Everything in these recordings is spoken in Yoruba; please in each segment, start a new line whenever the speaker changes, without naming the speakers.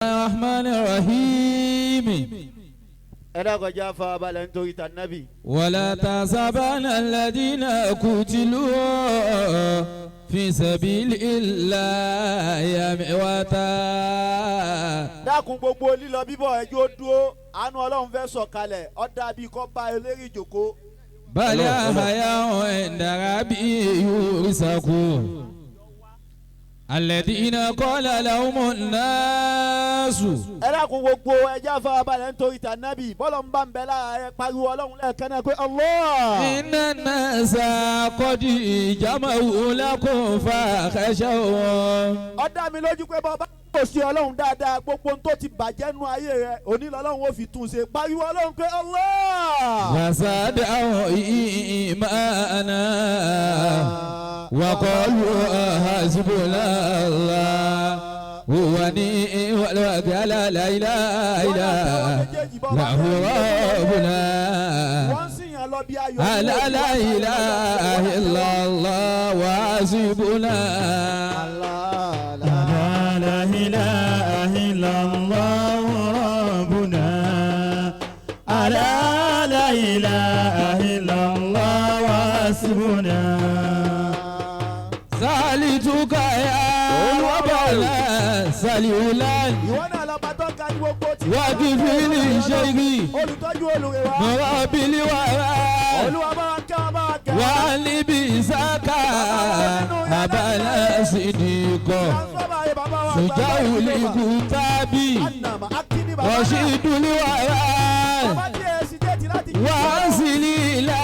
الرحمن الرحيم.
Ẹ dákọjá farabalẹ̀ nítorí tànàbì.
ولا تحسبن الذين قتلوا في سبيل الله أمواتا.
Dákun, gbogbo lílọ bíbọ̀, ẹjọ́ dúró. Àánú Ọlọ́run fẹ́ sọ̀kalẹ̀, ó dàbí kọ́ bá eléré ìjòkó.
بل أحياء عند ربهم يرزقون. الذين قال لهم الناس
Ẹ dákun, gbogbo ẹjẹ́ farabalẹ̀ nítorí tànàbì. Bọ́lọ̀ ń bá ń bẹ lára ẹ, pariwo Ọlọ́run lẹ́ẹ̀kan náà pé Allah.
إن الناس قد جمعوا لكم فاخشوهم.
Ó dá mi lójú pé bọ́ bá kò sí Ọlọ́run dáadáa, gbogbo ohun tó ti bàjẹ́ nú ayé rẹ òní lọ́lọ́run ó fi tún ṣe. Pariwo Ọlọ́run pé Allah.
وزادهم إيمانا وقالوا حسبنا الله ونعم الوكيل، لا إله إلا الله ربنا.
Wọ́n sì yàn lọ bí ayọ̀.
ألا لا إله إلا الله وحسبنا.
Allah.
لا إله إلا الله ربنا، ألا لا إله إلا الله وحسبنا.
سألتك يا ربنا سليلا.
Ìwọ náà lọ́ba tó ga ní gbogbo tí.
واغفر لشيخي
Olùtọ́jú olùrẹ̀wá.
مربي الورى.
Olúwa, bá wa kẹ́ wọn, bá wa kẹ́ wọn.
وعلي بسكا أبانا صديق.
Transformer ayé bàbá wa.
شجاع الكتاب.
Anam akíní bàbá náà.
رشيد الورى.
Bàbá tí ẹ sì jẹ́ ti láti.
واصل إلى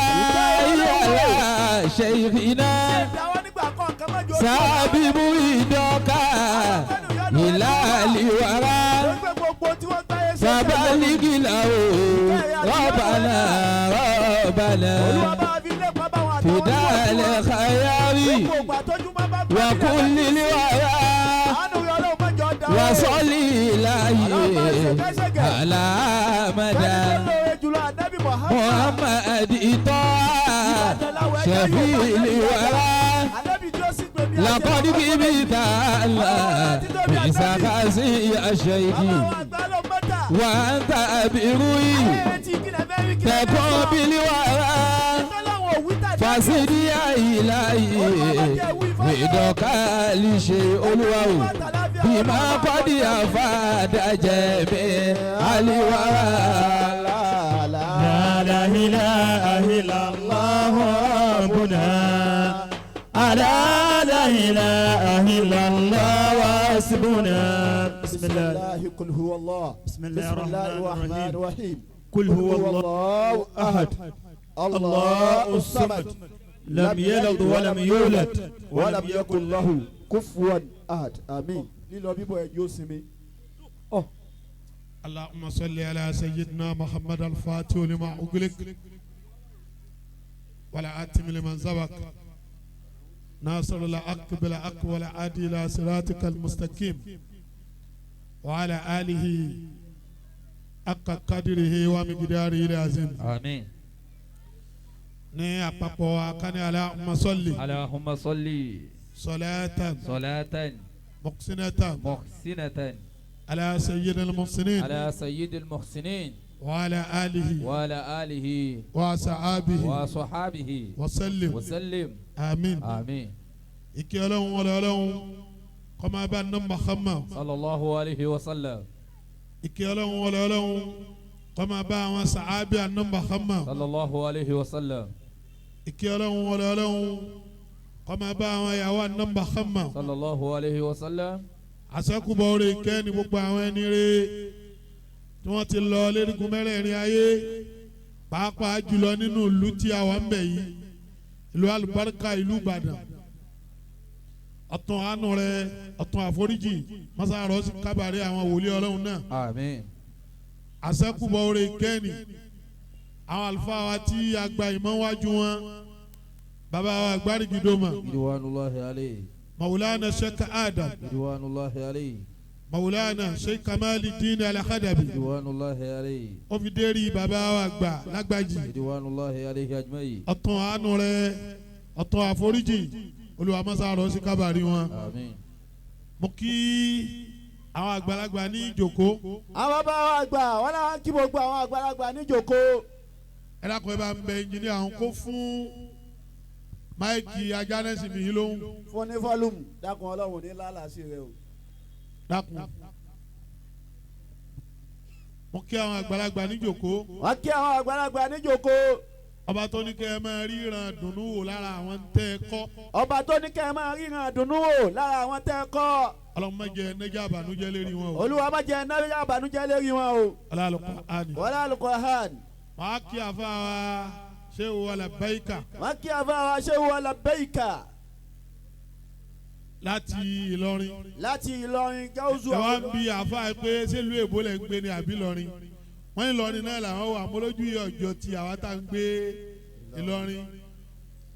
شيخنا.
Ìdáwọ́ nígbà kọ̀ọ̀kan mọ́jọ.
سابب إدوكا إلى الورى.
Torí pé gbogbo tí wọ́n gbáyé ṣe.
فبلغ له ربنا ربنا.
Olúwa, bá wa fi ilé pa bá wọn àtàwọn
فداء الخيار.
Gbogbo ìgbà tójú máa bá gbọ́.
وكل الورى.
Àánú rẹ̀ Ọlọ́run mọ́jọ dá.
وصلي إلهي على
Ẹni tó
مدى
lóore jùlọ, Ànábì Muhammad.
محمد إطاع شفيع الورى.
Ànábì tí ó sì pè mí.
لقد جبت الله بسخاسي الشيخ.
Bàbá wa àgbà ló mọ́ta.
وأنت أبروي.
Ayé tí kí lẹ fẹ́ rí, kí lẹ fẹ́
تكون
sọ.
بالورى.
Tọ́láwọ̀ òwú tàbí.
فسدي إلهي بدك لشيء olúwa o بما قد أفاد جميع الورى.
لا إله إلا الله ربنا، ألا لا إله إلا الله وحسبنا. بسم الله.
الله قل هو الله.
بسم الله
بسم الله
الرحمن
الرحمن
الرحيم.
الرحيم.
قل هو الله أحد، الله الصمد، لم يلد ولم يولد
ولم يكن له كفوا أحد. آمين. Lílọ bíbọ̀ ẹ yóò sinmi.
اللهم صل على سيدنا محمد الفاتح لما أغلق ولا آتم لمن سبق ناصر الحق بالحق ولا عادي إلى صراطك المستقيم وعلى آله حق قدره ومقداره العظيم.
آمين.
Ní àpapọ̀ akánni اللهم صل
اللهم صل
صلاة
صلاة
محسنة
محسنة
على سيد المحسنين
على سيد المحسنين
وعلى آله
وعلى آله
وصحابه
وصحابه
وسلم.
وسلم.
آمين.
آمين.
Ìkẹ́ Ọlọ́run wọlé Ọlọ́run kó máa bá ní Muhammad.
صلى الله عليه وسلم.
Ìkẹ́ Ọlọ́run wọlé Ọlọ́run kó máa bá àwọn sàábì àná Muhammad.
صلى الله عليه وسلم.
Ìkẹ́ Ọlọ́run wọlé Ọlọ́run kó máa bá àwọn ìyàwó àná Muhammad.
صلى الله عليه وسلم.
Àṣẹkùbọ̀ orí ìkẹ́ ni gbogbo àwọn ẹni rẹ̀ tí wọ́n ti lọ lérigun mẹ́rẹ̀ẹ̀rin ayé, pàápàá jùlọ nínú ìlú tí a wà ń bẹ̀ yìí, ìlú alùbáríkà, ìlú Ìbàdàn. Ọ̀tún àánú rẹ, ọ̀tún àforíjì mọ́sálárọ̀ sí kábàárẹ̀ àwọn wòlíì Ọlọ́run náà.
آمين.
Àṣẹkùbọ̀ orí ìkẹ́ni àwọn àlùfáà wa tí a gba ìmọ̀ wájú wọn, bàbá wa gbárígidoma.
رضوان الله عليه.
Maulana Sheikh Adam.
رضوان الله عليه.
Maulana Sheikh Kamaludin Al-Khadabi.
رضوان الله عليه.
Ó fi dérí bàbá wa gbà lágbàjì.
رضوان الله عليه أجمعين.
Ọ̀tún àánú rẹ, ọ̀tún àforíjì, Olúwa mọ́sálárọ̀ sí kábàárì wọn.
آمين.
Mo kí Àwọn àgbàlagbà ní ìjòkó.
Àwọn bàbá wa àgbà wọn làwọn kí gbogbo àwọn àgbàlagbà níjòkó.
Ẹ dákun, ẹ bá ń bẹ ẹnjìníà àwọn kó fún máìkì ajánẹ́sì mi lóhùn.
Fún ní volume, dákun, Ọlọ́run ní lálàsí rẹ o.
Dákun, mo kí àwọn àgbàlagbà níjòkó.
Wọ́n kí àwọn àgbàlagbà níjòkó.
Ọba tó ní kẹ́ ẹ máa ríran dùnú wò lára àwọn tẹ́ ẹ kọ́.
Ọba tó ní kẹ́ ẹ máa ríran dùnú wò lára àwọn tẹ́ ẹ kọ́.
Ọlọ́run má jẹ́ nẹ́jà àbànújẹ́ lérí wọn o.
Olúwa má jẹ́ náírà àbànújẹ́ lérí wọn o.
Ọlọ́run àní.
Wọlé Al-Qur'an.
Màá kí àfa wa ṣé o alábẹ́yìká.
Wọ́n kí àfa wa ṣé o alábẹ́yìká.
Láti Ìlọrin.
Láti Ìlọrin gáúsù.
Ẹ wá ń bi àfa yìí pé sílùú èbó lẹ̀ ń gbé ni àbí Ìlọrin? Wọ́n ní Ìlọrin náà làwọn wà mọ́lójú yìí ọjọ́ ti àwa tá à ń gbé Ìlọrin.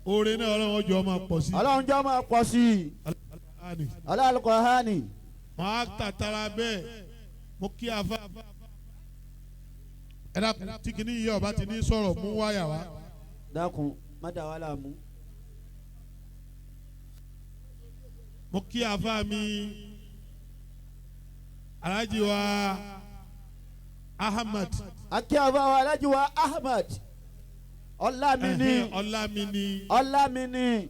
Oore náà Ọlọ́run ọjọ́ máa pọ̀ sí.
Ọlọ́run jọ máa pọ̀ sí i.
Àní.
Ọlá Al-Qur'ani.
Màá tàtàrà bẹ́ẹ̀, mo kí àfa. Ẹ dákun, tí kìíní yìí ọba ti ní sọ̀rọ̀, mú wáyà wá.
Dákun, má dà wá láàmú.
Mo kí àfa mi, Alhaji wa Ahmad.
Akí àfa wa Alhaji wa Ahmad Ọlámíní.
Ọlámíní.
Ọlámíní.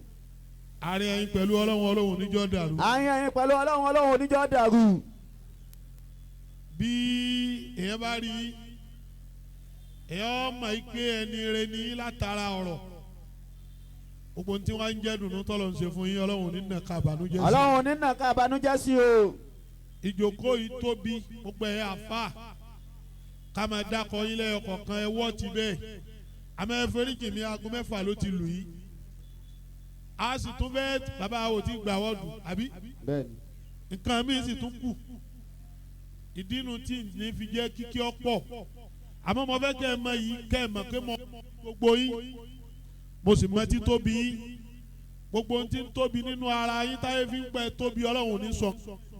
Àárín ẹ̀yin pẹ̀lú Ọlọ́run, Ọlọ́run oníjọ́ dàrú.
Àárín ẹ̀yin pẹ̀lú Ọlọ́run, Ọlọ́run oníjọ́ dàrú.
Bí èèyàn bá rí èèyàn mọ̀ pé ẹni rẹ ní látara ọ̀rọ̀ gbogbo tí wọ́n ń jẹ́ dùnú tọ́lọ̀ ń ṣe fún yín, Ọlọ́run ní nàka àbànújẹ́ sí.
Ọlọ́run ní nàka àbànújẹ́ sí o.
Ìjókòó yìí tóbi, gbogbo ẹ̀ àfa ká máa dákọ̀ yín lẹ́yọ kọ̀ọ̀kan, ẹ wọ́ ti bẹ́ẹ̀. Àmọ́ ẹ foríjì mi, aago 6 ló ti lù yìí, a sì tún fẹ́ bàbá wo ti gbà wọ́ọ̀dù àbí nǹkan mi sì tún kù. Ìdínú tí ní fi jẹ́ kíkí ọ̀pọ̀, àmọ́ mo fẹ́ kẹ́ ẹ mọ yìí, kẹ́ ẹ mọ̀ pé mo gbogbo yín, mo sì mọ títóbi yín. Gbogbo ohun tí ń tóbi nínú ara yín táyé fi ń pẹ́ tóbi, Ọlọ́run ní sọ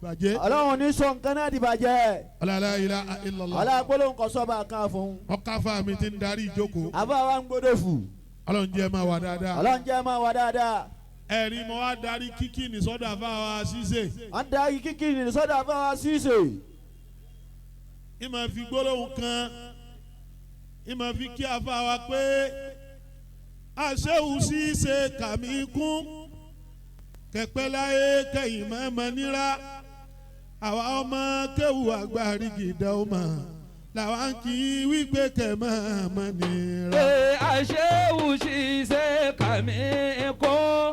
bàjẹ́.
Ọlọ́run ní sọ nǹkan náà di bàjẹ́.
La ilaha illallah.
Ọlá gbólóhùn kan sọ́ba kan fún.
Ọkàfà mi ti ń darí ìjókòó.
Àbá wa ń gbódò fù.
Ọlọ́run jẹ́ máa wà dáadáa.
Ọlọ́run jẹ́ máa wà dáadáa.
Ẹ̀rí mo wá darí kíkì ní sọ́dọ̀ àfa wa ṣíṣe.
Wọ́n darí kíkì ní sọ́dọ̀ àfa wa ṣíṣe.
Ìmọ̀ fi gbólóhùn kan, ìmọ̀ fi kí àfa wa pé àṣehù ṣíṣe kàmí kún kẹpẹ́ láyé kẹyìn mọ́mọ́ níra àwa ọmọ kéwù àgbàrígìdá ọmọ làwa ń kí wípé kẹ mọ́mọ́ nira.
Àṣehù ṣíṣe kàmí kún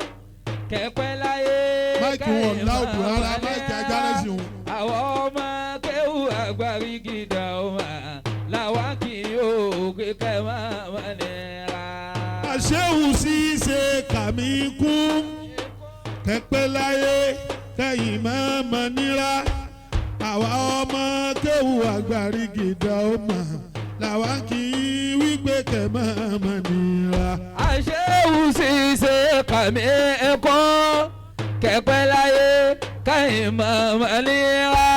kẹpẹ́ láyé.
Máìkì wọn láwùjọ rárá, máìkì ajálẹ̀sìn wọn.
Àwọn ọmọ kéwù àgbàrígìdá ọmọ làwa kì í ó kẹ mọ́mọ́ nira.
Àṣehù ṣíṣe kàmí kún kẹpẹ́ láyé kẹyìn mọ́mọ́ nira àwa ọmọ kéwù àgbàrígìdá ọmọ làwa kì í wípé kẹ mọ́mọ́ nira.
Àṣehù ṣíṣe kàmí kún kẹpẹ́ láyé kẹyìn mọ́mọ́ nira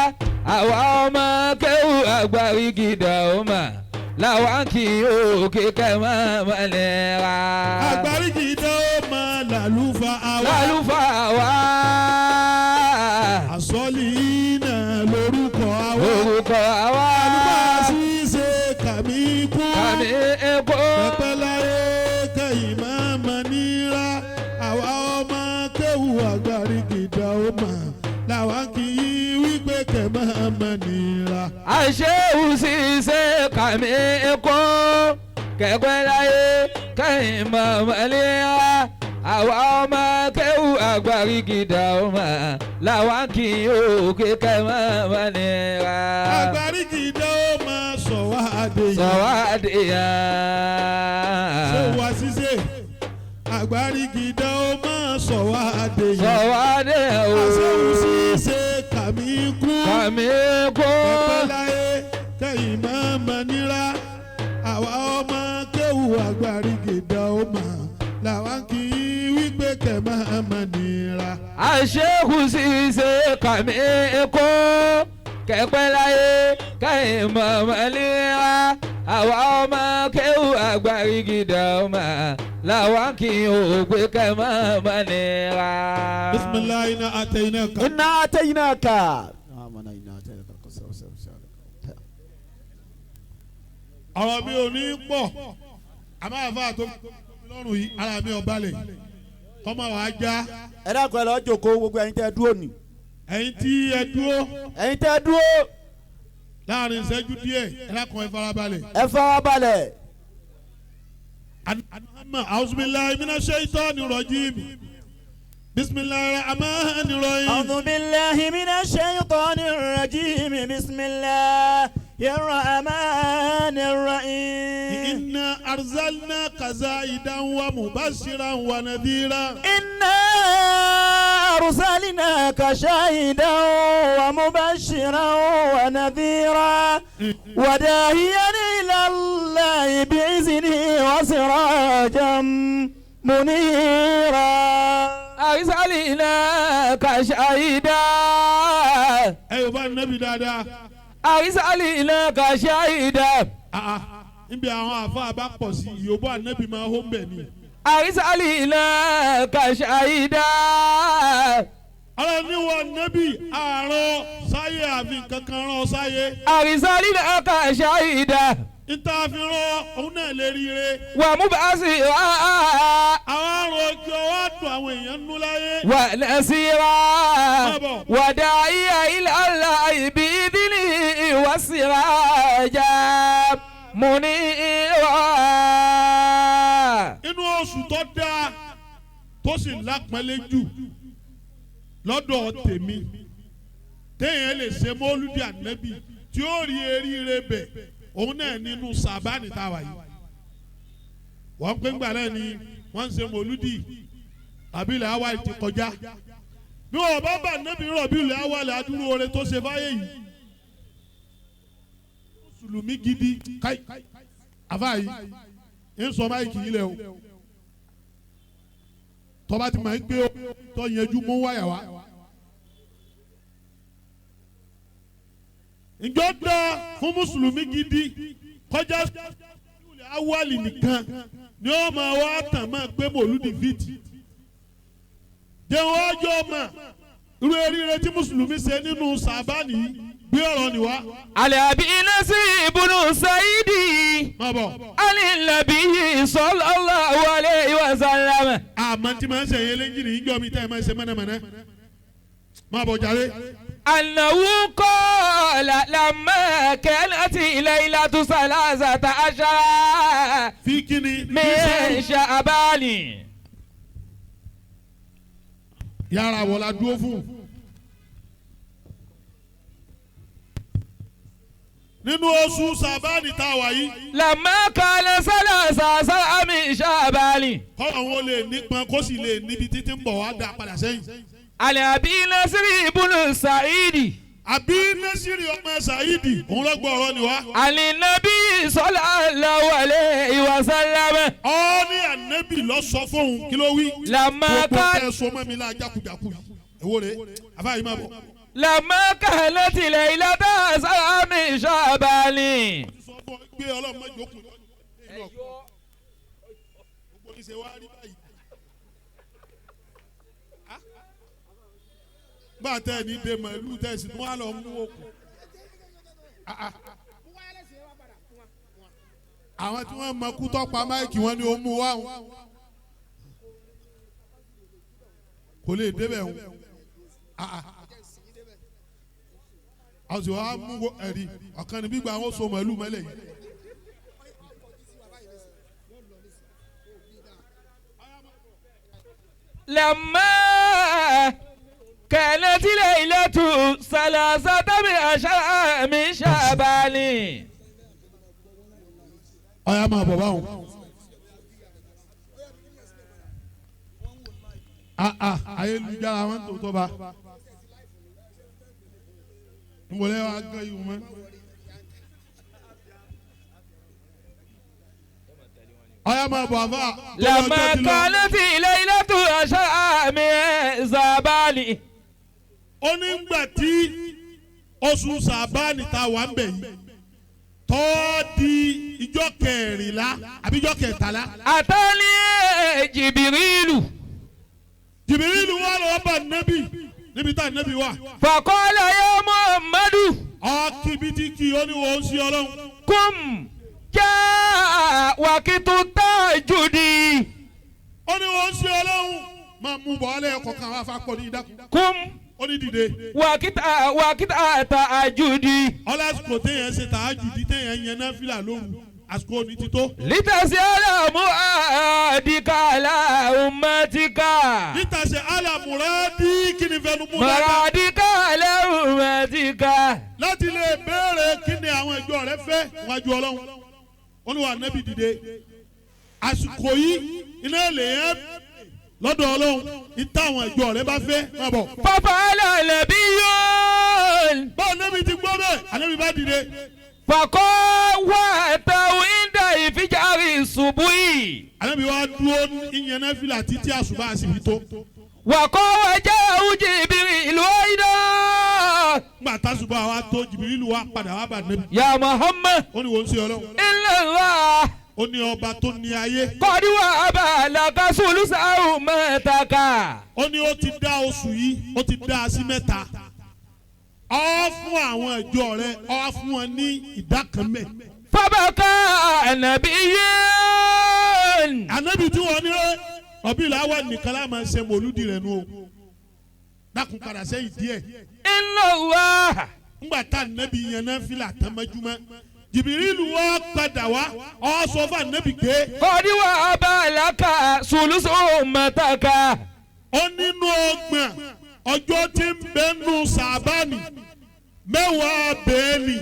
àwa ọmọ kéwù àgbàrígìdá ọmọ làwa kì í ó kẹ mọ́mọ́ nira.
Àgbàrígìdá ọmọ làlúfà àwa.
Lálùfáà wa.
Àsọ̀lì náà lórúkọ àwa.
Orúkọ àwa.
Àlùfáà ṣíṣe kàmí kún.
Kàmí kún.
Pẹpẹ láyé kẹyìn mọ́mọ́ nira àwa ọmọ kéwù àgbàrígìdá ọmọ làwa kì í wípé kẹ mọ́mọ́ nira.
Àṣehù ṣíṣe kàmí kún kẹ̀kẹ́ láyé kẹ́yìn mọ̀mọ́ nira àwa ọmọ kéwù àgbàrígìdá ọmọ làwa kì í ó kẹ mọ́mọ́ nira.
Àgbàrígìdá ọmọ sọ wá dé yìí.
Sọ wá dé yàn.
Ṣé wàá ṣiṣẹ́ àgbàrígìdá ọmọ sọ wá dé yìí.
Sọ wá dé yàn o.
Àṣehù ṣíṣe kàmí kún.
Kàmí kún.
Pẹpẹ láyé kẹyìn mọ́mọ́ nira àwa ọmọ kéwù àgbàrígìdá ọmọ làwa kì í wípé kẹ mọ́mọ́ nira.
Àṣehù ṣíṣe kàmí kún kẹ̀pẹ́ láyé kẹ́yìn mọ̀mọ́ nira àwa ọmọ kéwù àgbàrígìdá ọmọ làwa kì í ò pé kẹ́ mọ̀mọ́ nira.
Bisimilayi na atayinaka.
Inna atainaka.
Ọ̀rọ̀ mi ò ní pọ̀, àmọ́ àfa tó lọ́rùn yìí, ara mi ò balẹ̀, kọ́mọ wàá já.
Ẹ dákun, ẹ lọ jókòó, gbogbo ẹ̀yin tẹ́ dúró ni.
Ẹ̀yin tí ẹ dúró.
Ẹ̀yin tẹ́ dúró.
Láàrin ìṣẹ́jú díẹ̀, ẹ dákun, ẹ farabalẹ̀.
Ẹ farabalẹ̀.
أعوذ بالله من الشيطان الرجيم، بسم الله الرحمن الرحيم.
أعوذ بالله من الشيطان الرجيم، بسم الله الرحمن الرحيم.
إنا أرسلناك شاهدا ومبشرا ونذيرا.
إنا أرسلناك شاهدا ومبشرا ونذيرا وداعيا إلى الله بإذنه وسراجا منيرا.
أرسلناك شاهدا.
Ẹ yóò bá nàbí dáadáa.
أرسلناك شاهدا.
Ah, ah. Níbi àwọn àfa bá pọ̀ sí, ìyóbó ànábì máa hó ń bẹ̀ ni.
أرسلناك شاهدا.
Ọlọ́run ní wọn nábì àárọ̀ sáyé àfi kankan rán ọ sáyé.
أرسلناك شاهدا.
Níta fi rán òun náà lè ríire.
ومبشرا.
Àwọn àrùn ojú ọwọ́ àdùn àwọn èèyàn nú láyé.
ونذيرا وداعيا إلى الله بإذنه وسراجا منيرا.
Inú oṣù tó dáa tó sì lápẹ́lẹ́ jù lọ́dọ̀ tèmi téèyàn lè ṣe mọ́lúdì ànábì tí ó rí eríire bẹ̀, òun náà nínú sàbánì táwa yìí. Wọ́n pé ńgbà náà ni wọ́n ń ṣe mọ́lúdì àbílẹ̀ àwa ti kọjá. Bí wọn bá bá ànábì rọ̀bílẹ̀ àwa lè adúrú oore tó ṣe fáyé yìí. Mùsùlùmí gidi káì àfáà yìí ń sọ máìkì yìí lẹ o, tọba ti máa ń gbé tọ́ yẹjú mú wáyà wá. Ǹjọ́ da fún mùsùlùmí gidi kọjá awali nìkan ni ó máa wá tàn máa pé mòlúdi fìtì jẹun ọjọ́ mà irú eríire tí mùsùlùmí ṣe nínú sàbánì yìí gbé ọ̀rọ̀ ni wá.
على نصيب بن سعيد.
Má bọ̀.
عن النبي صلى الله عليه وسلم.
Àmọ́ tí máa ń sẹ̀yìn eléńjìnì yìí jọ mi tẹ́ ẹ máa ń ṣe mẹ́nàmẹ́nà. Má bọ̀ jàre.
أنه قال لما كانت ليلة 13
Fi kíni.
من شعبان.
Yàrá wọ̀ la dúró fún. Nínú oṣù sàbáàní tá a wà yìí.
لما كان 13 من شعبان.
Kọ́ àwọn olè nípọn kó sì lè níbi títí ń bọ̀ wá dá padà sẹ́yìn.
عن أبي نصر بن سعيد.
Àbí Násìrì ọmọ Sàyídì, òun ló gbọ́ ọ̀rọ̀ ni wá.
عن النبي صلى الله عليه وسلم.
Ọ ní ànábì lọ sọ fóun, kí ló wí?
لما
Gbogbo
كان
tẹ́ so mọ́ mi láà jákujàku yìí. Èwo rè é? Àbá yìí má bọ̀.
لما كانت ليلة 9 من شعبان.
Sọ fún ọ gbé ọlọ́run mọ́jọ kù. Gbogbo ní ṣe wá rí báyìí. Bá a tẹ́ ẹ ní dé màálù tẹ́ ẹ sì tún wá lọ mú okùn. Àwọn tí wọ́n mọ kú tọ́pa máìkì wọn ni ó mú wá wọn. Kò lè débẹ̀ wọn. Àwọn sì wá mú ẹ̀rí ọ̀kan ní gbígbà wọn so màálù mọ́lẹ̀ yìí.
لما كانت ليلة 13 من شعبان.
Ọ̀yà máa bọ̀ báwọn. Ayélujára wọn tó tọ́ ba. Nbọ̀lẹ́ wa gán yìí mọ́. Ọ̀yà máa bọ̀ àfà.
لما كانت ليلة 10 من شعبان.
Ó ní gbà tí oṣù sàbáàní ta wà ń bẹ̀ yìí tọ́ di ìjọ kẹrìnlá àbí ìjọ kẹtàlá.
أتاني جبريل.
Jìbìrìlù wà lọ́wọ́ bá nẹ́bì níbi tá nẹ́bì wà.
فقال يا محمد.
Ọkìbìtì kì í ó ní wọ́n ń ṣe ọlọ́run.
Kum jaa wakitu tajudi.
Ó ní wọ́n ń ṣe ọlọ́run. Máa mú bọ̀ ọ́lẹ́ ọkọ̀ kan wá fapọ̀ ní ìdákun.
Kum
Ó ní dìde.
wakita wakita tajudi.
Ọlásìkò téèyàn ṣe tààjùdí téèyàn yẹn náà fìlà lóru àsìkò òní ti tó.
Litasi ala muadika ala ummatika.
Níta ṣe alamuradi kí ni fẹnu mú dáadáa.
Muradika ala ummatika.
Láti lè béèrè kí ni àwọn ìjọ rẹ fẹ́ wájú ọlọ́run. Ó ní wà nẹ́bí dìde. Àsìkò yìí iná lè yẹn lọ́dọ̀ ọlọ́run ìta àwọn ìjọ rẹ bá fẹ́ má bọ̀.
Fafala nabiyun.
Báwo nẹ́bí ti gbọ́ bẹ́ẹ̀ ànẹ́bí bá dìde.
Fakọ wa tawinda ifijari subuhi.
Ànẹ́bí wa dúró ìyẹn náà fìlà títí àsùbá àsìbí tó.
Wakọ wajẹ ujibiri ìlú ayida.
Ngbà tásùbà wa tó Jìbìrìlù wa padà wá bà nẹ́bí.
Ya Muhammad
Ó ní wọ́n ń ṣe ọlọ́run.
illallah
Ó ní ọba tó ní ayé.
kọ́díwà abalaka sulusa umataka.
Ó ní ó ti dá oṣù yìí ó ti dá a sí mẹ́ta. Ó fún àwọn ìjọ rẹ̀ ó fún wọn ní ìdá kan mẹ́.
Fabaka nabiyun.
Ànábì tí wọ́n ní ọbí làwọn nìkan láà máa ń ṣe mòlúdi rẹ̀ nù o. Dákun padà sẹ́yìn díẹ̀.
Illallah.
Ngbà tá ànábì yẹn náà fìlà tán mọ́júmọ́. Jìbìrìlù wá padà wá ó sọ fún ànábì pé
Kọ́díwà abalaka sulusa umataka.
ó nínú ọgbọ̀n ọjọ́ tí ń bẹ́nu sàbánì mẹ́wàá bẹ́ẹ̀lì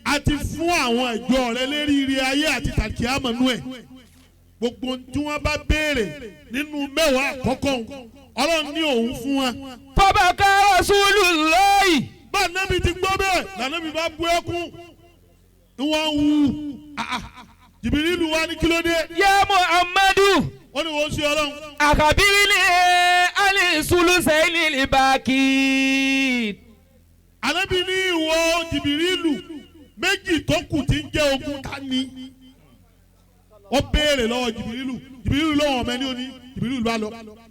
àti fún àwọn ìjọ rẹ lérí ire ayé àti tàkíámọ̀nú ẹ̀ gbogbo ohun tí wọ́n bá béèrè nínú mẹ́wàá àkọ́kọ́ òun ọlọ́run ní òun fún wọn.
Fabaka rasulullahi.
Bá ànábì ti gbọ́ bẹ́ẹ̀ lànàbì bá bú ẹkún ni wọ́n wú Jìbìrìlù wa ní kí ló dé
Ya Muhammadu.
ó ní wọ́n ṣe ọlọ́run
Akabirili ali sulusaini libaki.
ànábì ní ìwọ Jìbìrìlù méjì tó kù tí ń jẹ́ ogun ta ni ó béèrè lọ́wọ́ Jìbìrìlù Jìbìrìlù lọ́wọ́ ọmọ ẹni òní Jìbìrìlù bá lọ.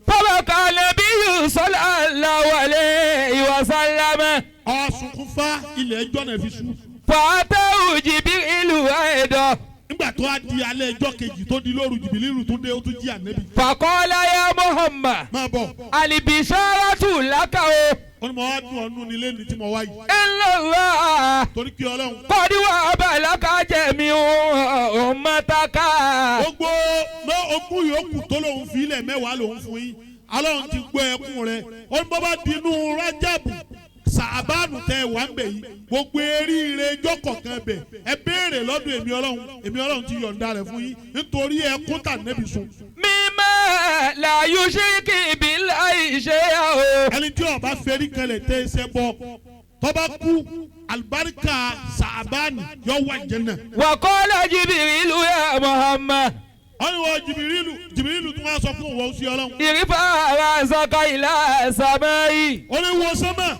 Fabaka nabiyyu sallallahu alayhi wa sallam.
Ọ̀sùnkún fa ilẹ̀ ẹjọ́ náà fi sú.
Fatahu Jibrilu aidan.
Nígbà tó a di alẹ́ ẹjọ́ kejì tó di lóru Jìbìrìlù tó dé ó tún jí ànábì.
Faqala ya Muhammad.
Máa bọ̀
Alibisharatu laka o.
ó ní mo wá dùn ọ́nú nílé ní tí mo wá yìí
Illallah.
torí kí ọlọ́run.
Qad wahaba laka jami'u ummataka.
Gbogbo mọ ogún yòókù tó lòun fi ilẹ̀ mẹ́wàá lòun fún yín ọlọ́run ti gbọ́ ẹkún rẹ ó ní bọ́ bá dinú rájàbù sàbáànù tẹ wà ń bẹ̀ yìí gbogbo eríire ijọ́ kọ̀ọ̀kan bẹ̀ ẹ béèrè lọ́dọ̀ èmi ọlọ́run èmi ọlọ́run ti yọ̀ǹda rẹ̀ fún yín nítorí ẹkún tà nẹ́bí sun.
Mimma la yushriku billahi shay'an o.
Ẹni tí ó bá fẹ́rí kalẹ̀ tẹ́ ẹsẹ̀ bọ́ tó bá kú alibarika sàbáànù yọ wà jẹ́nà.
وقال جبريل يا محمد
Wọ́n ní wọ́n jìbìrìlù jìbìrìlù tún wá sọ fún òun sí ọlọ́run.
ارفع رأسك إلى السماء
Ó ní wo sánmà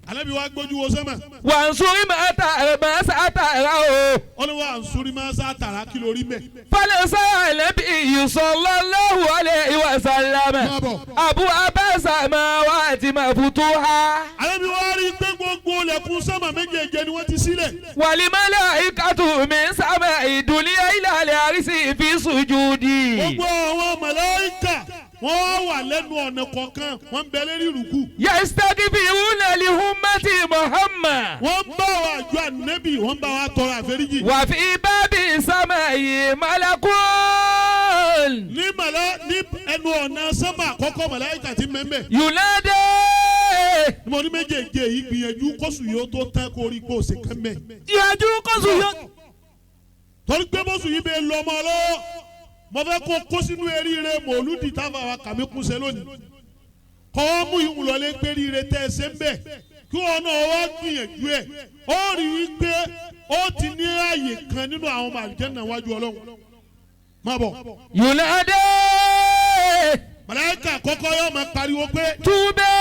Ànábì wa gbójú wo sánmà.
وانصر ما ترى ما سترى
Ó ní wọ́n à ń súrí máa ń sá tàrà kí lórí mẹ́.
فنسى النبي صلى الله عليه وسلم
Máa bọ̀.
أبواب السماوات مفتوحة
Ànábì wa rí i pé gbogbo ilẹ̀kùn sánmà méjèèje ni wọ́n ti sílẹ̀.
والملائكة من سماء الدنيا إلى العرش في سجود
Gbogbo àwọn màláíkà wọ́n wà lẹ́nu ọ̀nà kọ̀ọ̀kan wọ́n ń bẹ lérí ìrùkù.
يستغفرون لأمة محمد
Wọ́n ń bá wa àjọ ànábì wọ́n ń bá wa tọrọ àforíjì.
وفي باب السماء ملك
Ní màlá ní ẹnu ọ̀nà sánmà àkọ́kọ́ màláíkà ti mẹ́mẹ́.
ينادى
Mo ní méjèèjì yìí gbìyànjú kóṣù yìí ó tó tán kó rí kó o ṣe kán mẹ́.
Ìyàjú kọ́sù yọ.
Torí pé bóṣù yìí bẹ́ẹ̀ lọ ọmọ lọ́wọ́ mo fẹ́ kó kó sínú eríire mòlúdì táwọn àwọn kàmí kún ṣe lónìí. Kọ́ ọ́ mú ìhùn lọlé pé eríire tẹ́ ẹ ṣe ń bẹ̀ kí wọn náà wá gbìyànjú ẹ̀ ó rí i pé ó ti ní ààyè kan nínú àwọn ọmọ àlùjànnà wájú ọlọ́run. Má bọ̀.
ينادى
Màláíkà àkọ́kọ́ yóò máa pariwo pé
طوبى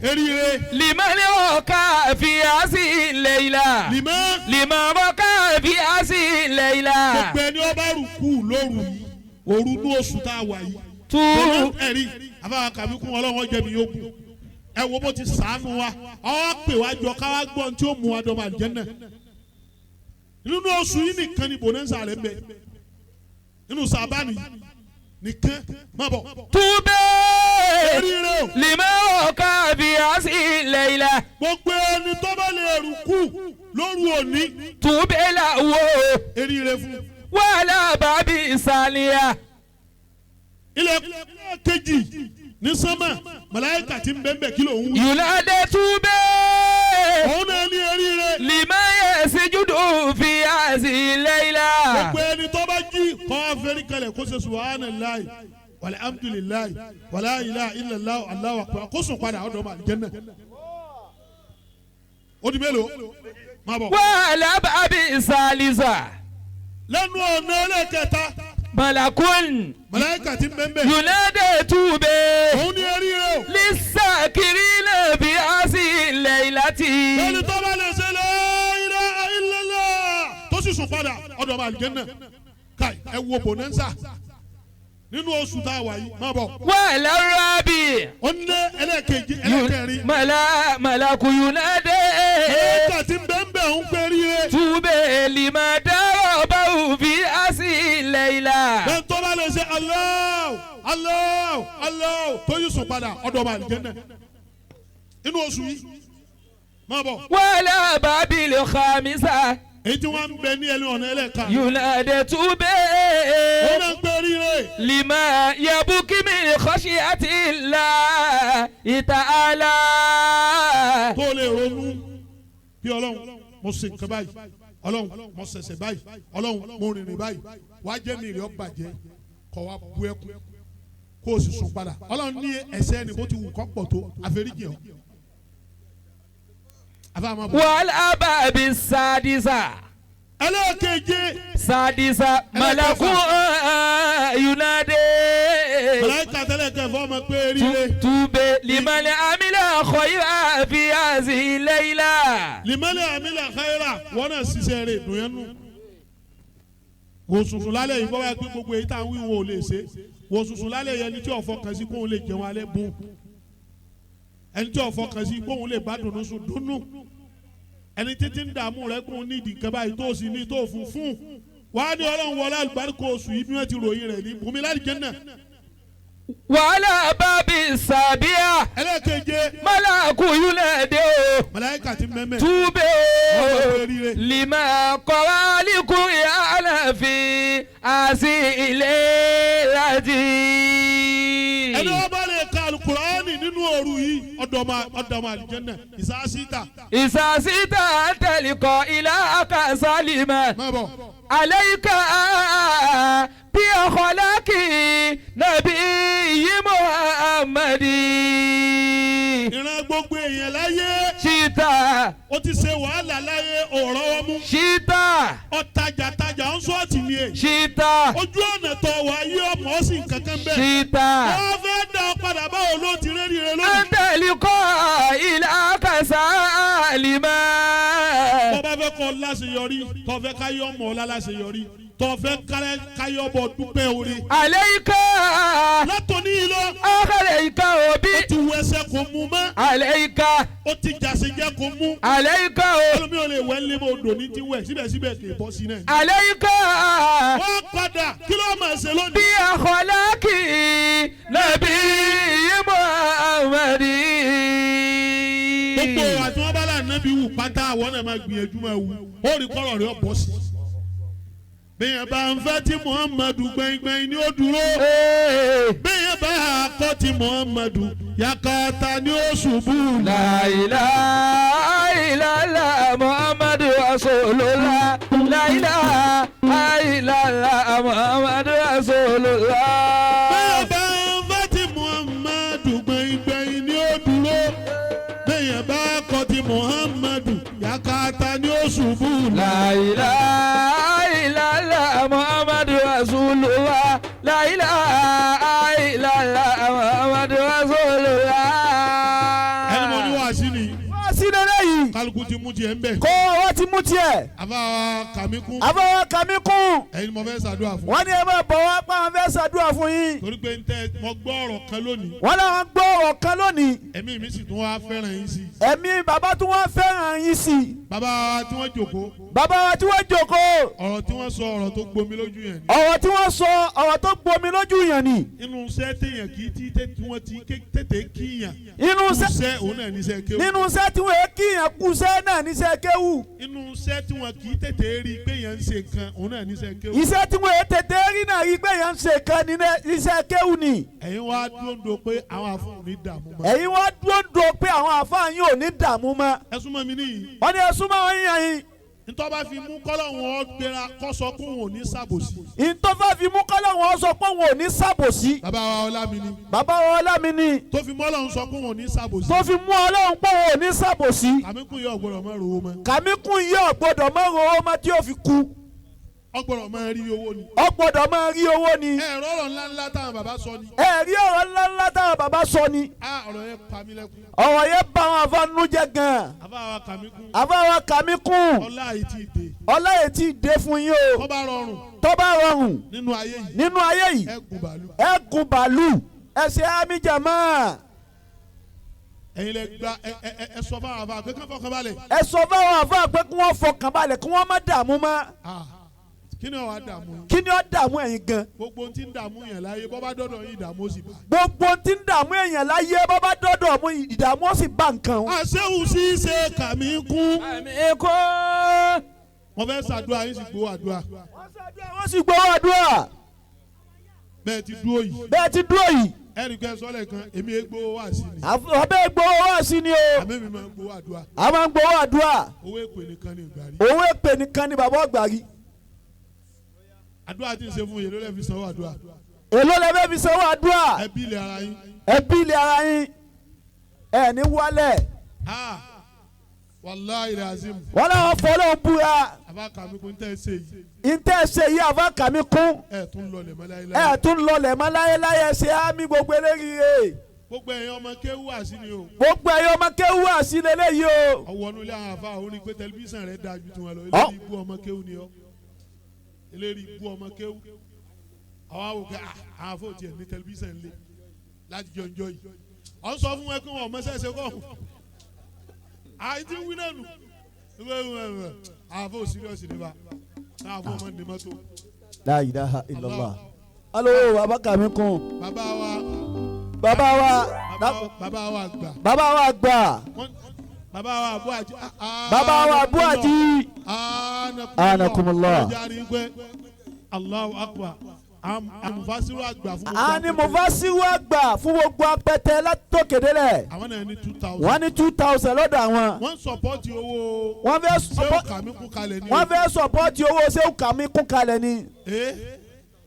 eríire
لمن ركع في هذه الليلة
lìmọ́
لمن ركع في هذه الليلة
gbogbo ẹni ọba rùkú lóru yìí òru ní oṣù tá a wà yìí.
tú
Pẹ̀lú ẹ̀rí àbáwá kàmí kún ọlọ́run ọjọ́ mi yóò kú. Ẹ wo bó ti sàánú wa, ọwọ́ pè wá jọ káwá gbọ́n tí ó mú wa dọ́mọ àlùjánnà. Nínú oṣù yìí nìkan ni bonanza rẹ̀ ń bẹ. Nínú Sàbánì nìkan má bọ̀.
Túbẹ̀
Oríire o.
lima ọkà bí a sì lẹ́yìnlá.
Gbogbo ẹni tó bá lè rúkú lóru òní.
Túbẹ̀ làwọ̀
Eríire fún.
wàhálà bàbí ìsàlìyà.
Ilẹ̀ kejì ní sánmà màláíkà tí ń bẹ́ẹ̀ bẹ́ẹ̀ kí ló ń wí.
Yùládé túbẹ̀
Òun náà ní eríire.
lima yẹ síjúdù fi a sì lẹ́yìnlá.
Gbogbo ẹni tó bá jí kọ́ afẹ́rí kalẹ̀ kó ṣe subhanallahi walhamdulillahi wala ilaha illallah Allahu akbar kó sùn padà ọ̀dọ̀ ọmọ àlùjánnà. Ó di mélòó? Má bọ̀.
Wàhálà bàbí ìsàlìsà.
Lẹ́nu ọ̀nà ẹlẹ́kẹta
Malakun
màláíkà tí ń bẹ́ẹ̀ bẹ́ẹ̀.
yùládé túbẹ̀.
Òun ní eríire o.
lisakirina bi asi leilati.
Ẹni tó bá lè ṣe la ilaha illallah tó sì sùn padà ọ̀dọ̀ ọmọ àlùjánnà. Káì ẹ wo bonanza nínú oṣù tá a wà yìí má bọ̀.
Wàhálà rabi.
Ó ní ẹlẹ́kẹ̀jì ẹlẹ́kẹ̀rin.
Malaku yunade.
Màláíkà tí ń bẹ́ẹ̀ bẹ́ẹ̀ ń pè ríire.
Tube lima darabahu fi asi leila.
Bẹ́ẹ̀ tó bá lè ṣe Allah Allah Allah tó yìí sùn padà ọ̀dọ̀ ọmọ àlùjánnà. Inú oṣù yìí má bọ̀.
Wàhálà babil khamisa.
Èyí tí wọ́n ń bẹ ní ẹnu ọ̀nà ẹlẹ́ka.
Yunade tube.
Ó náà ń pè ríire.
Lima yabuki min khashyati llahi ta'ala.
Tó lè ronú bí Ọlọ́run mo ṣe nǹkan báyìí, Ọlọ́run mo ṣẹ̀ṣẹ̀ báyìí, Ọlọ́run mo rìnrìn báyìí, wàá jẹ́ mi ìrì ó bàjẹ́ kọ́ wa bu ẹkún kó o sì sùn padà. Ọlọ́run ní ẹ̀ṣẹ̀ ni bó ti wù kọ́ pọ̀ tó àforíjì ọ́. Àfa máa bọ̀.
Wàhálà babi sadisa.
Ẹlẹ́ẹ̀keje.
Sadisa malaku yunade.
Màláíkà tẹ́lẹ̀ kẹfọ́ ọmọ pé eríire.
Tube limani amila khayra fi hazihi layla.
Limani amila khayra wọ́n náà ṣiṣẹ́ rẹ̀ dùn yẹn nù. Wò sùnsùn lálẹ́ yìí bọ́wá pé gbogbo èyí tá à ń wí wọn ò lè ṣe. Wò sùnsùn lálẹ́ yìí ẹni tí ó fọkàn sí kóun lè jẹun alẹ́ bùn. Ẹni tí ó fọkàn sí kóun lè bá dùnú sùn dùnú. Ẹni títí ń dààmú rẹ kóun ní ìdí nǹkan báyìí tó sì ní tó fún fún. Wàá ní Ọlọ́run wọlé àlùbáríkò oṣù yìí bí wọ́n ti ròyìn rẹ̀ ní bùnmi láti jẹ́ náà.
Wàhálà babi sabiya.
Ẹlẹ́keje.
Malaku yunade o.
Màláíkà ti mẹ́mẹ́.
Tube
Wọ́n
o.
bá pé eríire.
Lima kọ́wálíkù yàrá fi hazihi laylati.
Ẹni wọ́n bá lè ka alukur'ani nínú òru yìí ọ̀dọ̀mọ àlùjánnà ìsásíta.
Ìsàsíta tẹ̀líkọ̀ ilá àkàsálìmọ̀.
Má bọ̀.
عليك بأخلاق نبي محمد.
Ìran gbogbo èèyàn láyé.
Ṣìtà.
Ó ti ṣe wàhálà láyé ọ̀rọ̀ wọn mú.
Ṣìtà.
Ọ̀tajà-tajà ń sọ́ọ̀tì ni è.
Ṣìtà.
Ojú ọ̀nà tó wà yí ọmọ ó sì kankan bẹ́ẹ̀.
Ṣìtà.
Wọ́n fẹ́ dá ọ padà báwo ló ti rérí rẹ lónìí.
Àǹtẹ̀líkọ̀ ilá àkàsálìmọ̀.
Bọ́ bá fẹ́ kọ́ láṣeyọrí, tó fẹ́ káyọ̀ mọ́ ọ láṣeyọrí, tó fẹ́ káyọ̀ bọ̀ dúpẹ́ orí.
عليك
Látòní yìí lọ,
عليك òbí.
ó ti wọ ẹsẹ̀ kò mú mọ́,
عليك
ó ti jàṣejẹ́ kò mú.
عليك o.
Ẹlòmíì ò lè wẹ̀ ńlẹ́ mọ́ odò ní ti wẹ̀ síbẹ̀síbẹ̀ kì í bọ́ sí náà.
عليك
Wọ́n padà kí ló máa ṣe lónìí?
بأخلاق نبي محمد.
Gbogbo àti wọn bá là nábì wù pátá àwọn náà máa gbìyànjú máa wù. Ó rí kọ́rọ̀ rẹ̀ bọ́ sí. Bẹ́ẹ̀ bá ń fẹ́ tí Muhammadu gbẹ̀ngbẹ̀ng ni ó dúró. Bẹ́ẹ̀ bá kọ́ tí Muhammadu yakata ni ó ṣubú.
La ilaha illallah Muhammadu Rasulullah. La ilaha illallah Muhammadu Rasulullah.
Bẹ́ẹ̀ bá ń fẹ́ tí Muhammadu gbẹ̀ngbẹ̀ng ni ó dúró. Bẹ́ẹ̀ bá kọ́ tí Muhammadu yakata ni ó ṣubú.
La ilaha illallah Muhammadu Rasulullah. La ilaha illallah Muhammadu Rasulullah.
Ẹni mo ní wàásù ni
Wá sí lélẹ́yìí.
kálukú ti mú tiẹ̀ ń bẹ̀.
Kó wá ti mú tiẹ̀.
Àfáwa Kàmíkún.
Àfáwa Kàmíkún.
Ẹ̀yin ni mo fẹ́ ṣàdúrà fún.
Wọ́n ní ẹ máa bọ̀ wá pa àwọn fẹ́ ṣàdúrà fún yín.
Torí pé ntẹ mo gbọ́ ọ̀rọ̀ kan lónìí.
Wọ́n láwọn gbọ́ ọ̀rọ̀ kan lónìí.
Ẹ̀mí mi sì tún wá fẹ́ràn yín sí.
Ẹ̀mí bàbá tún wá fẹ́ràn yín sí.
Bàbá wa tí wọ́n jókòó.
Bàbá wa tí wọ́n jókòó.
Ọ̀rọ̀ tí wọ́n sọ ọ̀rọ̀ tó gbomi lójú yẹn ni.
Ọ̀rọ̀ tí wọ́n sọ ọ̀rọ̀ tó gbomi lójú yẹn ni.
Inú iṣẹ́ téèyàn kì í tí wọ́n ti tètè kíyàn.
Inú iṣẹ́
òun náà níṣẹ́ kéwù.
Nínú iṣẹ́ tí wọ́n kíyàn kú iṣẹ́ náà níṣẹ́ kéwù.
Inú iṣẹ́ tí wọ́n kì í tètè rí pé yẹn ń ṣe nǹkan òun náà níṣẹ́ kéwù.
Iṣẹ́ tí wọ́n tètè rí náà rí pé yẹn ń ṣe nǹkan níṣẹ́ kéwù ni.
Ẹ̀yin wá dúró pé àwọn àfáà ò ní dààmú mọ́.
Ẹ̀yin wá dúró pé àwọn àfáà yín ò ní dààmú mọ́.
Ẹ súnmọ́ mi níyì.
Wọ́n ní ẹ súnmọ́ wọn yín yín.
Ntọ́ bá fi mú kọ́lọ̀ wọn gbéra kọ́sọ kó wọn ò ní sàbòsí.
Ntọ́ bá fi mú kọ́lọ̀ wọn sọ pé wọn ò ní sàbòsí.
Bàbá wa Ọlámini.
Bàbá wa Ọlámini.
Tó fi mú Ọlọ́run sọ pé wọn ò ní sàbòsí.
Tó fi mú Ọlọ́run pé wọn ò ní sàbòsí.
Kàmíkùn yóò gbọ́dọ̀ mọ́ rówó mọ́.
Kàmíkùn yóò gbọ́dọ̀ mọ́ rówó mọ́ tí yóò fi kú.
Ó gbọ́dọ̀ máa rí owó ni.
Ó gbọ́dọ̀ máa rí owó ni.
Ẹ̀rọ ọ̀rọ̀ ńláńlá táwọn bàbá sọ ni.
Ẹ̀rí ọ̀rọ̀ ńláńlá táwọn bàbá sọ ni.
Ọ̀rọ̀ yẹn pa mí lẹ́kún.
Ọ̀rọ̀ yẹn bá àwọn àfáànú jẹ́ gan-an.
Àfáà Kàmíkún.
Àfáà Kàmíkún.
Ọlá yìí ti dé.
Ọlá yìí ti dé fún yín o.
Tó bá rọrùn.
Tó bá rọrùn.
Nínú ayé yìí.
Nínú ayé yìí.
Ẹ gun bàálù.
Ẹ gun bàálù. Ẹ ṣe àmì jàmá.
Ẹ̀yin lẹ gba ẹ sọ fún àwọn àfáà pé kí wọ́n fọkàn balẹ̀.
Ẹ sọ fún àwọn àfáà pé kí wọ́n fọkàn balẹ̀ kí wọ́n má dààmú mọ́.
Kí ni ó wá dààmú yín?
Kí ni ó dààmú ẹ̀yin gan?
Gbogbo ohun tí ń dààmú yẹn láyé bọ́ bá dọ́dọ̀ yín ìdààmú ó sì bá.
Gbogbo ohun tí ń dààmú èèyàn láyé bọ́ bá dọ́dọ̀ mú ìdààmú ó sì bá nǹkan.
Àṣehùn sí ṣe Kàmíkún.
Kàmíkún.
Wọ́n fẹ́ ṣàdúrà yín sì gbowó àdúrà.
Wọ́n sì gbowó àdúrà.
Bẹ́ẹ̀ ti dúró yìí.
Bẹ́ẹ̀ ti dúró yìí.
Ẹnì kan sọ́lẹ̀ kan èmi é gbowó wá sí ni.
Ọbẹ̀ gbowó wá sí ni o.
Àmì mi máa ń gbowó àdúrà.
A máa ń gbowó àdúrà.
Owó èpè nìkan ni ìgbà rí.
Owó èpè nìkan ni bàbá ọgbà rí.
Àdúrà tí ń ṣe fún yìí ló lè fi sanwó àdúrà.
Èló lẹ fẹ́ fi sanwó àdúrà.
Ẹbí ilẹ̀ ara yín.
Ẹbí ilẹ̀ ara yín. Ẹ ní wálẹ̀.
Wàláhì azim.
Wọ́n láwọn fọlọ́ ń búra.
Àbá Kàmíkún tẹ́ ẹ ṣe yìí.
Ntẹ́ ṣe yìí àbá Kàmíkún.
Ẹ tún lọlẹ̀ mọ́ láyéláyé.
Ẹ tún lọlẹ̀ mọ́ láyéláyé ṣe àmì gbogbo eléyìí.
Gbogbo ẹ̀yin ọmọ kéwú àṣì ni o.
Gbogbo ẹ̀yin ọmọ kéwú àṣì lélẹ́yìí o.
Ọwọ́ inú ilé àwọn àfa òun ni pé tẹlifíṣàn rẹ̀ dáa ju tiwọn lọ. Eléyìí ibú ọmọ kéwú ni ọ. Eléyìí ibú ọmọ kéwú. Àwọn àwòkẹ́ àwọn afọ tiẹ̀ ní tẹlifíṣàn lé láti jọjọ yìí. Ọ̀ ń sọ fún wọn pé wọn ò mọ sẹ́sẹ́ kọ́. Àyè ti wí náà nù. Àwọn afọ síríọ̀sì ní ba. Àwọn afọ ọmọ ní mọ́tò.
La ilaha illallah. Alo bàbá Kàmíkún.
Bàbá wa.
Bàbá wa.
Bàbá wa àgbà.
Bàbá wa àgbà.
Bàbá wa àbú àjí.
Bàbá wa àbú àjí. Anakumullah.
Allahu akbar. Àmufasiru àgbà fún gbogbo.
Àní mufasiru àgbà fún gbogbo apẹtẹ látòkèdélẹ̀.
Àwọn náà ní 2000.
Wọ́n ní 2000 lọ́dọ̀ àwọn.
Wọ́n sọpọ́tì owó.
Wọ́n fẹ́
Ṣéwù Kàmíkún kalẹ̀ ni.
Wọ́n fẹ́ sọpọ́tì owó Ṣéwù Kàmíkún kalẹ̀ ni.
Ẹ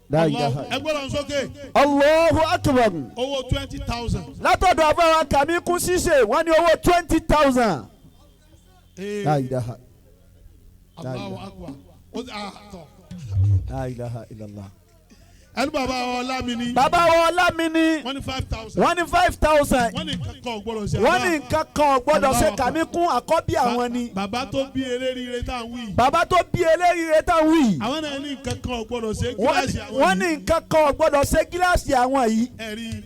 gbọ́dọ̀ sókè.
Allahu akbar.
Owó 20,000.
Látọ̀dọ̀ àfọwọ́ Kàmíkún ṣíṣe wọ́n ní owó 20,000. La ilaha.
Allahu akbar.
La ilaha illallah.
Ẹnu bàbá wa Ọlámini.
Bàbá wa Ọlámini.
Wọ́n ní 5,000.
Wọ́n ní 5,000.
Wọ́n ní nǹkan kan ò gbọ́dọ̀ ṣe.
Wọ́n ní nǹkan kan ò gbọ́dọ̀ ṣe Kàmíkún àkọ́bí àwọn ni.
Bàbá tó bí eléríire tá à ń wí.
Bàbá tó bí eléríire tá à ń wí.
Àwọn náà ní nǹkan kan ò gbọ́dọ̀ ṣe gíláàsì àwọn yìí.
Wọ́n ní nǹkan kan ò gbọ́dọ̀ ṣe gíláàsì àwọn yìí.
Ẹ̀rí.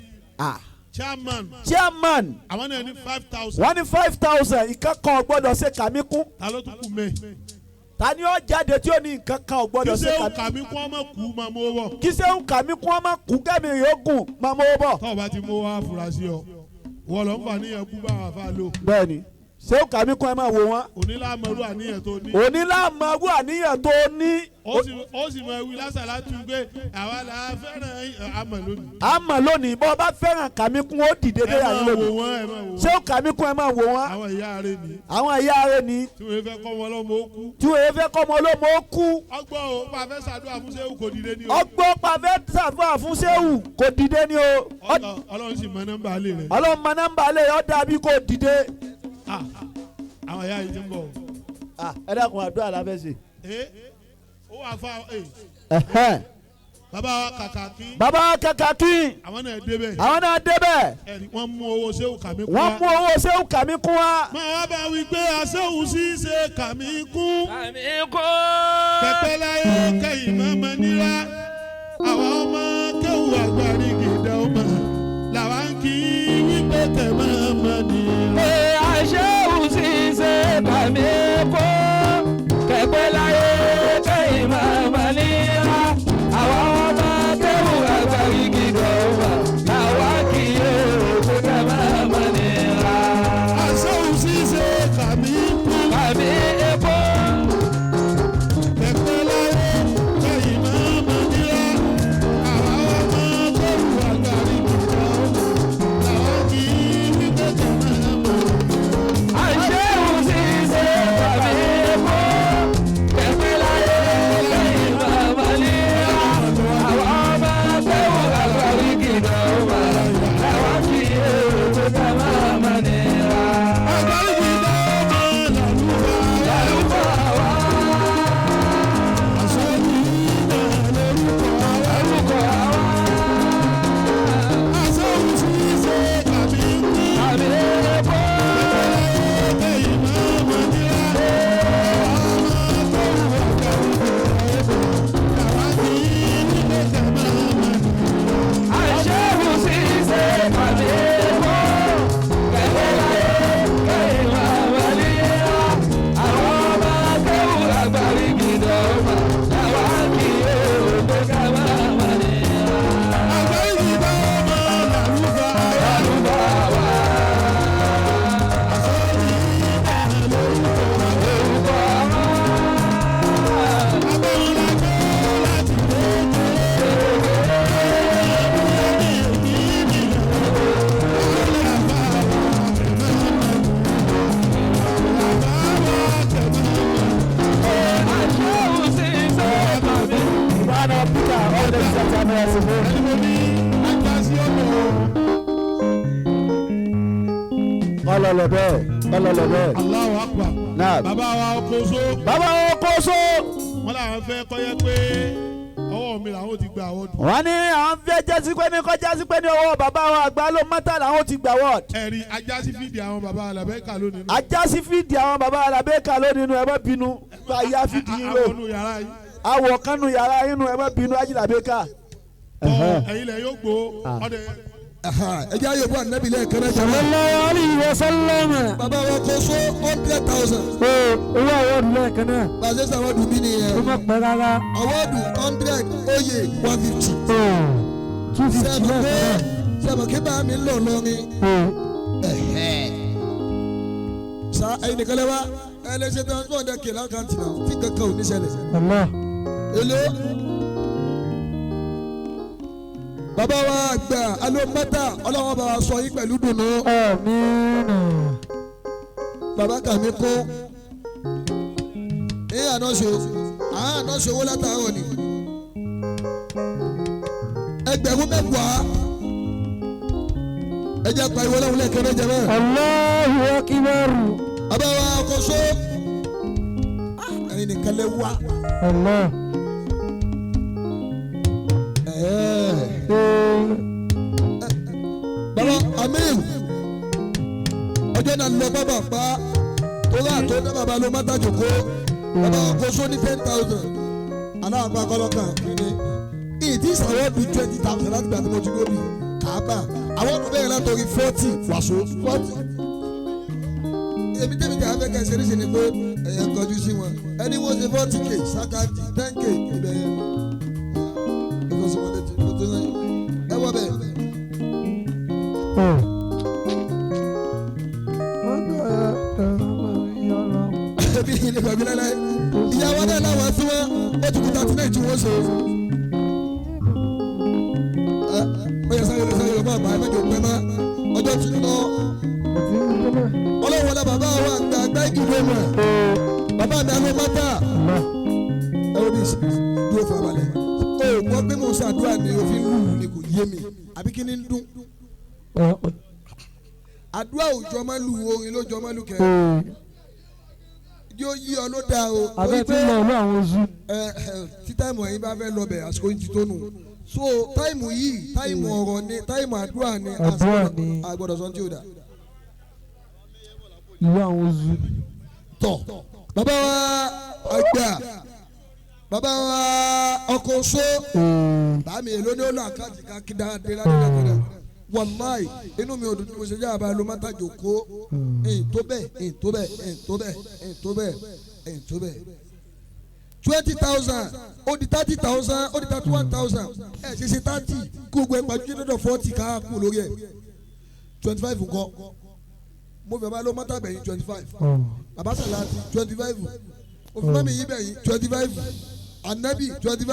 Chairman.
Chairman.
Àwọn náà ní 5,000.
Wọ́n ní 5,000 nǹkan kan ò gbọ́dọ̀ ṣe Kàmíkún.
Ta ló tún kù mẹ́?
Ta ni ó jáde tí ó ní nǹkan kan ò gbọ́dọ̀ ṣe
Kí Ṣéwù Kàmíkún ọmọ kú máa mú bọ̀.
Kí Ṣéwù Kàmíkún ọmọ kú kẹ́mi yóò máa mú bọ̀.
Tọ́ ọ bá ti mú wá afurasí ọ, wọ́n lọ ń fa níyẹn kú bá wà fà lò.
Bẹ́ẹ̀ni, Ṣéwù Kàmíkún ẹ máa wò wọ́n.
Onílàmọ̀rú àníyàn tó ní.
Onílàmọ̀rú àníyàn tó ní.
Ó sì mọ ewu lásàlá tún gbé àwa là á fẹ́ràn àmọ̀ lónìí.
Àmọ̀ lónìí bọ́ bá fẹ́ràn Kàmíkún ó dìde dé àyè lónìí. Ṣéwù Kàmíkún ẹ máa wò wọ́n.
Àwọn ìyá rẹ̀ ni.
Àwọn ìyá rẹ̀ ni.
Tí wọ́n fẹ́ kọ́ ọmọ ọlọ́mọ ó kú.
Tí wọ́n fẹ́ kọ́ ọmọ ọlọ́mọ ó kú.
Ọgbọ́n o pa fẹ́ ṣàdúrà fún Ṣéwù kò dìde ni o.
Ọgbọ́n pa fẹ́ ṣàdúrà fún Ṣéwù kò dìde ni o.
Ọlọ́run sì mọ nọ́mbà alẹ́ rẹ̀.
Ọlọ́run mọ nọ́mbà alẹ́ rẹ̀ ó dàbí kò dìde.
Àwọn ìyá yìí ti ń bọ̀.
Ẹ dákun àdúrà la fẹ́ ṣe.
Ó wà fún àwọn. Bàbá wa Kàkàkí.
Bàbá Kàkàkí.
Àwọn náà débẹ̀.
Àwọn náà débẹ̀.
Ẹ̀rí wọ́n mú owó Ṣéhù Kàmí kún wa.
Wọ́n mú owó Ṣéhù Kàmí kún wa.
Máa wá bá wí pé aṣéhù ṣíṣe Kàmí kún.
Kàmí kún.
Pẹ̀pẹ́ láyé kẹ́yìn mọ́mọ́ níra. Àwọn ọmọ kéwù àgbàrí gìdá ọmọ. Làwa ń kí wípé kẹ̀ mọ́mọ́ níra.
Aṣéhù ṣíṣe Kàmí kún. Kẹ̀pẹ́ láyé kẹ́yìn mọ́mọ́ níra. Àwọn ọmọ kéwù àgbàrí gìdá ọmọ. Làwa kì í pé kẹ̀ mọ́mọ́ níra.
Aṣéhù ṣíṣe Kàmí kún.
Kàmí kún.
Pẹ̀pẹ́ láyé kẹ́yìn mọ́mọ́ níra. Àwọn ọmọ kéwù àgbàrí gìdá ọmọ. Làwa ń kí wípé kẹ̀ mọ́mọ́ níra.
Aṣéhù ṣíṣe Kàmí kún. Kẹ̀pẹ́ láyé kẹ́yìn mọ́mọ́ níra. Àwọn ọmọ kéwù àgbàrí gìdá ọmọ. Làwa kì í pé kẹ̀ mọ́mọ́ níra.
Àgbàrí gìdá ọmọ làlúwà.
Lárúkọ àwa. Lárúkọ àwa. Kàmí kún. Aṣéhù ṣíṣe Kàmí kún. Kẹ̀kẹ́ láyé kẹ́yìn mọ́mọ́ níra. Àwọn ọmọ kéwù àgbàrí gìdá ọmọ. Làwa kì í pé ká mọ́mọ́ níra. Lárúkọ àwa. Lórúkọ àwa. Aṣéhù ṣíṣe Kàmí.
Subhana rabbika rabbil izzati amma yasifun. Ọlọlọ bẹ́ẹ̀ ọlọlọ bẹ́ẹ̀.
Allahu Akbar.
Náà.
Bàbá wa Okoso,
Bàbá Okoso.
wọ́n làwọn fẹ́ kọ́yẹ́ pé ọwọ́ mi làwọn ti gba àwọn dùn.
Wọ́n ní àwọn fẹ́ jásí pé ní kọjá sí pé ní ọwọ́ bàbá wa àgbà ló mọ́tà làwọn ti gbà wọ́ọ̀d.
Ẹ̀rí ajá sí fídíò àwọn bàbá Alábẹ́kà lónìí.
Ajá sí fídíò àwọn bàbá Alábẹ́kà lónìí inú ẹ má bínú. Gba ya fídíò yín lò.
Àwọn ọ̀nù yàrá yìí.
Awọ̀ kánú yàrá inú ẹ má bínú Ajílàbẹ́kà.
Tọ́ ẹ̀yin lẹ̀ yóò gbó ọdẹ.
Ẹ jẹ́ àyè bọ́ ànábì lẹ́ẹ̀kan náà jẹ́.
Sallallahu alayhi wa sallam.
Bàbá wa kò só 100,000.
Owó àwọ̀dù lẹ́ẹ̀kan náà.
Bàṣẹ sàwọ́dù mí nìyẹn.
Ó má pẹ́ rárá.
Àwọ́dù 100 oyè 150.
250
Sẹ́mi pé
lẹ́ẹ̀kan náà.
sẹ́mi kí bá mi lọ lọ́rin. Sa ẹyin nìkan lẹ́wà ẹ lè ṣe transfer 100K lákàntì náà tí kankan ò ní ṣẹlẹ̀.
Allah.
Èló. Bàbá wa àgbà alómọ́tà ọlọ́wọ́n bá wa sọ yín pẹ̀lú dùnú.
Àmín.
Bàbá Kàmí kún. Ní àná ṣe àná ṣe owó látàárọ̀ ni. 10,000. Ẹ jẹ́ pariwo lọ́wọ́ lẹ́ẹ̀kan náà jẹ́ bẹ́ẹ̀.
Allahu akbar.
Bàbá wa Okoso. Ẹyin nìkan lè wá.
Allah.
Bàbá Amir ọjọ́ náà lọ bàbá pa torí àtọ́ ní bàbá ló má dájòkó. Bàbá Okoso ní 10,000. Aláàbá kọlọ́kàn kìíní. Ìdí ìsàwọ́dù 20,000 láti gbà tí mo ti lóbi kàábà. Àwọn ọdún bẹ́ẹ̀ látọ̀rí 40 wàsó 40. Èmi tẹ́mi tí a fẹ́ kẹ́ ṣe níṣẹ́ ni pé ẹ̀yẹ kọjú sí wọn. Ẹni wọ́n ṣe 40K sákàtì 10K ibẹ̀ yẹn. Ẹ kọ́ sí wọn létí mo ti rán yín. Ẹ wọ bẹ́ẹ̀. Ebi ilé gbàgbé lẹ́lẹ́. Ìyàwó náà láwọn tí wọ́n ó ti kú 39 tí wọ́n ṣe. Ẹ ó yẹ sáré lọ sáré lọ bá àbá ẹ mẹ́jọ pẹ́ mọ́. Ọjọ́ ti lọ. Ọlọ́run wọlé bàbá wa àgbà àgbà ìdìbò mọ̀. Bàbá mi àlọ́ mọ́tà. Ẹ wo bí dúró fún abalẹ̀. O gbọ́ pé mo ṣàdúrà ni òfin lùlù ni kò yé mi. Àbí kí ni ń dún? Àdúrà òjò máa lù orin lójó máa lù kẹ́. Yóò yí ọ ló dáa o.
Abẹ́
Torí
tí
pé
ń lọ ìlú àwọn oṣù.
ẹ ẹ, tí táìmù ẹ̀yin bá fẹ́ lọ bẹ̀, àsìkò yìí ti tó nù. So táìmù yìí, táìmù ọ̀rọ̀ ni, táìmù àdúrà ni.
Àdúrà ni.
Àgbọ̀dọ̀ sọ tí o dà.
Ìlú àwọn oṣù.
Tọ̀, bàbá wa àgbà, bàbá wa ọkọ̀ oṣó, bàmí èlò ní ó lọ àkáǹtì ká kí dáadé ládé. Wàláì, inú mi ò dùn tí mo ṣe jẹ́ àbá ló má tàjò kó ẹ̀yìn tó bẹ́ẹ̀, ẹ̀yìn tó bẹ́ẹ̀, ẹ̀yìn tó bẹ́ẹ̀, ẹ̀yìn tó bẹ́ẹ̀, ẹ̀yìn tó bẹ́ẹ̀. 20,000, ó di 30,000, ó di 31,000. Ẹ̀ ṣe 30 kí gbogbo ẹ̀ pàjùjẹ́ dọ́dọ̀ 40 ká kú lórí ẹ̀. 25 nǹkan mo fẹ́ bá ló má tàbẹ̀yìn 25, bàbá sàlàtì 25, òfin mọ́mí yìí bẹ̀yìn 25, anabi 25.